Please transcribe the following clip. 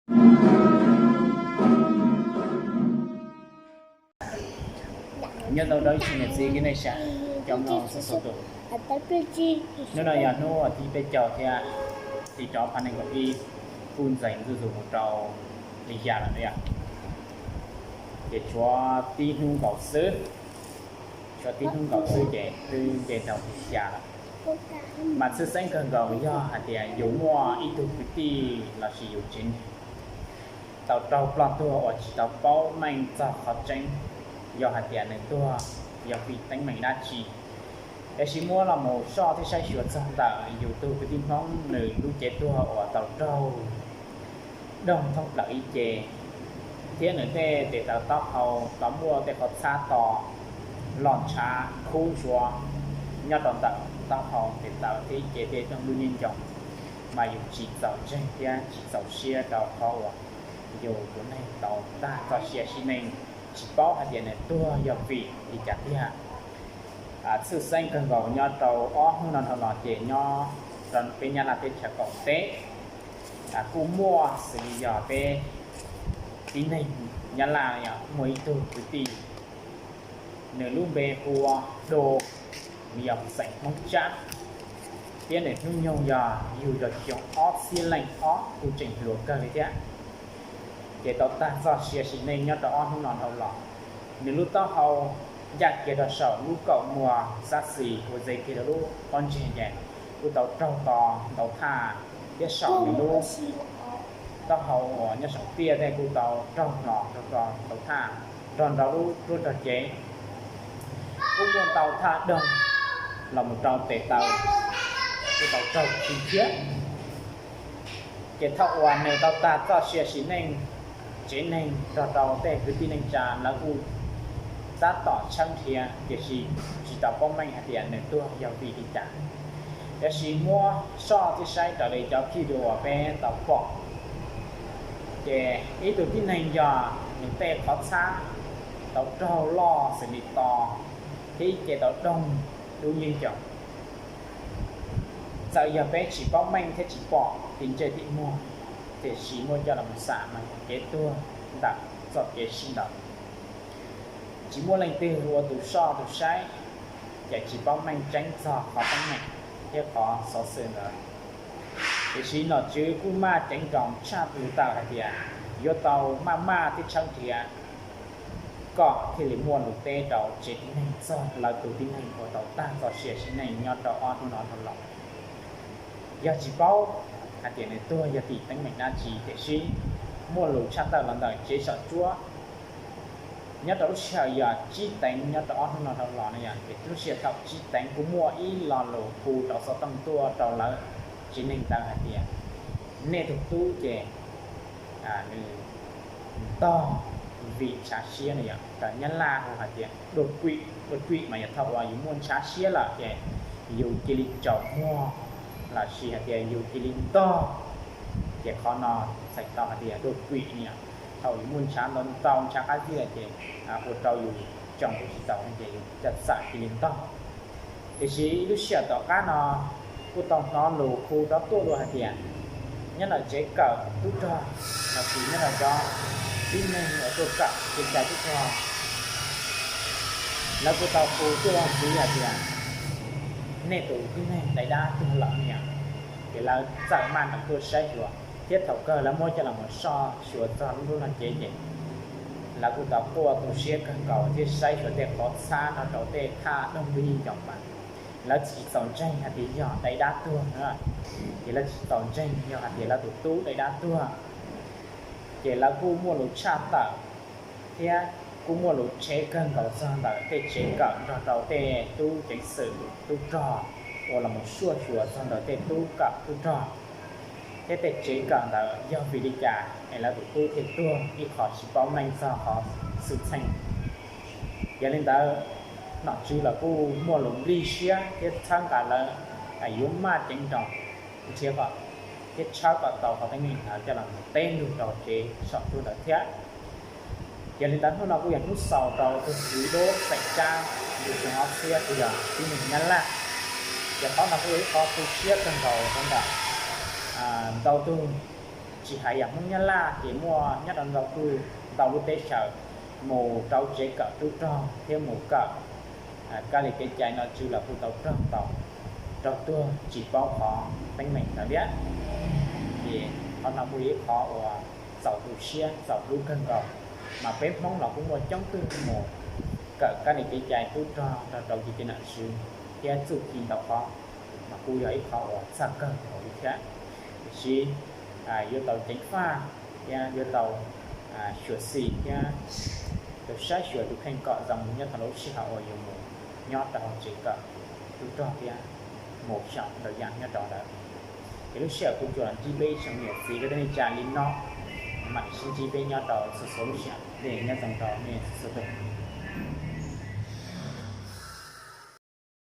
Nyob zoo rau ib tsoom niam txiv kwv tij neej tsa cov mloog txhua txhua tus. Hnub no yog hnub tim peb caug thiab tim rau phav nees nkaum ib, kuj ntxeev zuj zus mus rau li xya lawm yom. Ces tshuav tib hnub nkaus xwb, tshuav tib hnub nkaus xwb ces twb nce rau li xya lawm. Mas tshwj xeeb kawg nkaus yog hais tias yus muaj ib tug kwv tij lossis yus tsev neeg tau raug ploj tuag uas tsis tau paub meej txog qhov tseeb, yog hais tias nws tuag yog vim teeb meem dab tsi. Tiam sis muab los mus soj thiab saib xyuas txog ntawm yus tug kwv tij Hmoob nws lub cev tuag uas tau raug doog thoob plaws ib ce, thiab nws tej tes taw taub hau tau muaj tej qhov txhab to los ntshav khub ntsuav nyob rau ntawm taub hau tes taw thiab ib ce tej doog lub nyob ncoos, mas yus tsis txaus ntseeg thiab tsis txaus siab rau qhov uas yus tus neeg tau tag txoj sia sim neej, tsis paub hais tias nws tuag yog vim li cas tiag. Tshwj xeeb kawg nkaus nyob rau ob hnub no dhau los ces nyob rau peb Nyab Laj teb chaws qaum teb kuj muaj xws li yog peb tib neeg Nyab Laj yog muaj ib tug kwv tij, nws lub npe hu ua Do, nws yog xeem Hmoob Tsab, thiab nws hnub nyoog yog yug yog xyoo ob txhiab leej ob, kuj tseem hluas kawg li thiab. Ces tau tag txoj sia sim neej nyob rau ob hnub no dhau los. Nws lub taub hau ncaj kiag rau saum lub kaum muag xab xis uas ze kiag rau lub pob ntseg ces kuj tau raug to ntau thaj, thiab saum nws lub taub hau uas nyob saum tiaj tej kuj tau raug hlo rau to ntau thaj, nrog nrau lub ruab rog cev kuj muaj ntau thaj doog los mus rau tes taw, kuj tau raug khi thiab. Ces thaum uas nws tau tag txoj sia sim neej, tsev neeg nrog rau tej kwv tij neej tsa lawv kuj tab tom tshawb nrhiav tiam sis tsis tau paub meej hais tias nws tuag yog vim li cas. Tiam sis muab soj thiab saib raws li cov video uas peb tau pom, ces ib tug tib neeg yog nws tej qhov txhab tau raug loj xws li to thiab ib ce tau doog dub yeej ncoos. Txawm yog peb tsis paub meej thiab tsis pom tim ntsej tim muag, tiam sis muab coj los xam mas yog kev tuag ntawm txoj kev sib ntaus. Tsis muaj leej twg ua tus soj tus saib, ces tsis paub meej tseeb txog qhov teeb meem thiab qhov xov xwm ntawd. Tiam sis nom tswv kuj maj ceev nroos tshaj lus tawm hais tias yuav tau maj maj thiab tshawb nrhiav kom thiaj li muaj lus teb rau tsev tib neeg txog lawv tus tib neeg uas tau tag txoj sia sim neej nyob rau ob hnub no dhau los. Yog tsis paub hais tias nws tuag yog tim teeb meem dab tsi, tiam sis muaj lus tshaj tawm los ntawm tsev saum tsuab nyob rau lub sij hawm yog tsib teev nyob rau ob hnub no dhau los no yog, ces lub sij hawm thaum tsib teev kuj muaj ib lo lus hu rau xov tooj tuaj rau lawv tsev neeg ntawd hais tias nej tus tub ces nws ntog vim ntshav siab no yog, tawm Nyab Laj hu hais tias đột quỵ, đột quỵ mas yog thaum uas yus muaj ntshav siab lawm ces yus cia li tsaus muag lossis hais tias yus cia li ntog, ces qhov no txhais tau hais tias đột quỵ no yog thaum yus muaj ntshav ntau ntau ntshav qab zib lawm ces ua rau yus tsaus ntuj tsis taus ces yus txawm cia li ntog. Tiam sis ib lub sij hawm tom qab no kuj tau hnov lus hu rov tuaj dua hais tias nyob ntawm tsev kawm tub rog lossis nyob ntawm cov tib neeg uas tuaj kawm kev cai tub rog, lawv kuj tau hu tuaj ntxiv hais tias nej tus tib neeg dai dab tuag lawm no yog, ces lawv txawm maj nroos tuaj saib xyuas thiab thaum kawg lawv muab coj los mus soj xyuas txog lub nruab nrog cev ces lawv kuj tau quaj tu siab kawg nkaus thiab saib xyuas tej qhov txhab nrog rau tej thaj doog dub yeej ncoos mas lawv tsis txaus ntseeg hais tias yog dai dab tuag na, ces lawv tsis txaus ntseeg yog hais tias lawv tus tub dai dab tuag. Ces lawv kuj muaj lus tshaj tawm thiab kuj muaj lus tshev kawg nkaus txog ntawm tej tsev kawm nrog rau tej tub ceev xwm tub rog uas los mus suaj xyuas txog ntawm tej tub kawm tub rog thiab tej tsev kawm ntawd yog vim li cas es lawv tus tub thiaj tuag ib qho tsis paub meej txog qhov xwm txheej. Yog li ntawd, nom tswv los kuj muaj lus nplij siab thiab txhawb nqa lawv yuav maj ceev nroos nrhiav kom thiab tshawb kom tau qhov teeb meem ntawd coj los teb lus rau tsev saum tsuab ntawd thiab. Yog li ntawd hnub no kuj yog hnub xaus rau tus kwv Dub xeem Tsab, yug xyoo ob txhiab, kuj yog tib neeg Nyab Laj. Ces qhov no kuj yog ib qho tu siab kawg nkaus rau ntawm ntau tug Tsis hais yam Hmoob Nyab Laj ces muaj nyob rau ntau lub teb chaws mus rau tsev kawm tub rog thiab mus kawm kab li kev cai nom tswv los kuj tau raug tau raug tuag tsis paub qhov teeb meem ntawd thiab. Ces qhov no kuj yog ib qhov uas txaus tu siab txaus hlub kawg nkaus, mas peb Hmoob los kuj muaj coob tug mus kawm kab li kev cai tub rog rau rau kev cai nom tswv thiab txuj ci ntau qhov, mas kuj yog ib qhov uas txhaj kawg nkaus li thiab. Tiam sis yuav tau ceev faj thiab yuav tau xyuam xim thiab tau saib xyuas tus kheej kom zoo nyob thaum lub sij hawm uas yuav mus nyob rau hauv tsev kawm tub rog thiab mus xyaum ntau yam nyob rau ntawd. Ces lub sij hawm kuv tsuas los ntsib peb ib tsoom niam txiv kwv tij neej tsa li no, mam sib ntsib peb nyob rau txhua txhua lub sij hawm. Nyob zoo rau nej txhua tus.